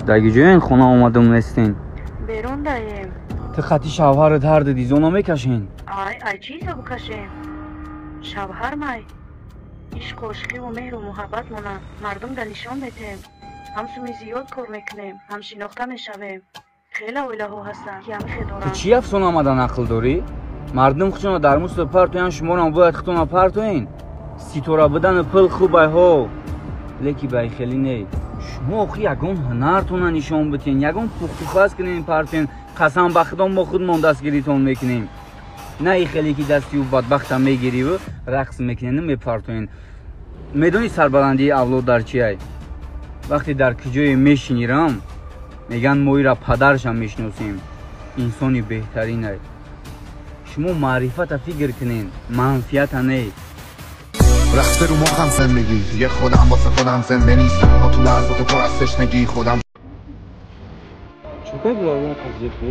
Даги ҷоен хона омадам нестен. Берун даем. Ту хати шавҳарат ҳар ду дизона мекашен. Ай, ай чизо букашем? Шавҳар май. Ишқу ошиқиву меҳру муҳаббатмона мардум да нишон метем. Ҳам суми зиёд кор мекунем, ҳам шинохта мешавем. Хеле оилаҳо ҳастанд, ки ҳамихе Ту доранд. Чӣ афсона омада нақл дорӣ? Мардум худшона дар мусто партоян, шуморам бояд худтона партоен. Ситора будани пул хубай ҳо, леки бай хеле не. Шумо охи ягон ҳунартона нишон битен, ягон пухтупаз кунен, партоен. Қасам ба худо, мо худмон дастгиритон мекунем. На и хеле ки дасти ӯ бадбахта мегириву рақс мекунену мепартоен. Медонӣ, сарбаландии авлод дар чиай? Вақте дар куҷое мешинирам, мегӯянд: мо ира падаршам мешиносем, инсони беҳтаринай. Шумо маърифата фикр кунен, манфиата не. رفته رو مخم زندگی، دیگه خودم واسه خودم زنده نیستم. ها تو لحظات پر از تشنگی خودم. Чӯкай биловина қазиқи?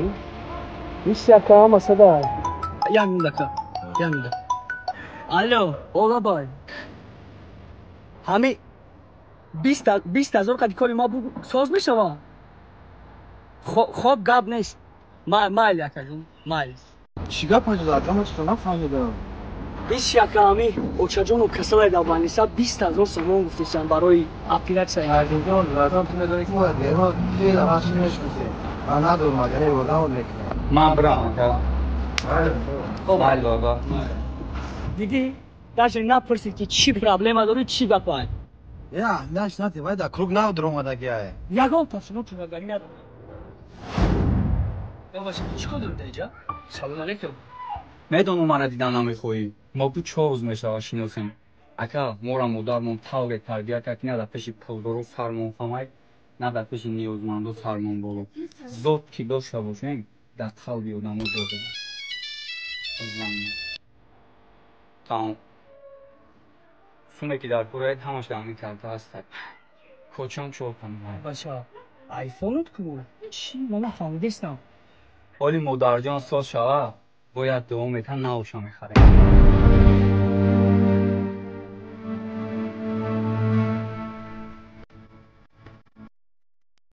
Бист яка ҳама сада. Як минута, як минута. Алло, олабай. Ҳами 20 000 қади кори ма соз мешава? Хоб, гап нест. Майли, акаҷон, майли. Чӣ гап ҳаҷа? Акама, чиро нафаҳмидам. Бист яка, ҳами очаҷону касалай дар больница, 20 000 сомон гуфтесам барои оператсия. Азизҷон, братан, ту медонӣ, ки мо мо хеле ҳамаши мешиносем. Ман надорам, агар ёрдамот мекунем. Ман бирам, ака. Майли, баба. Дидӣ, даже напурсид, ки чӣ проблема дорӣ, чӣ гапай. Я, наш нати, вай да круг нав омадаги ай. Ягон пасуно чунагарӣ надорам. Чӣ кор дорӣ даиҷа? Салом алейкум. Медонам, мара дидан намехоҳӣ. Мо ку чор рӯз мешава шиносем. Ака, мора модармон тавре тарбия кард, ки на дар пеши пулдору сармон хамай, на дар пеши ниёзманду сармон боло. Зот ки дошта бошем, дар қалби одамо ҷо дорад. Тамом. Суме ки дар кураед, ҳамаш дар ҳамин карта ҳастад. Кочам чор кунам. Бача, айфонут ку? Чӣ, ман нафаҳмидестам. Ҳоли модарҷон соз шава, бояд дуо метан, навша мехарем.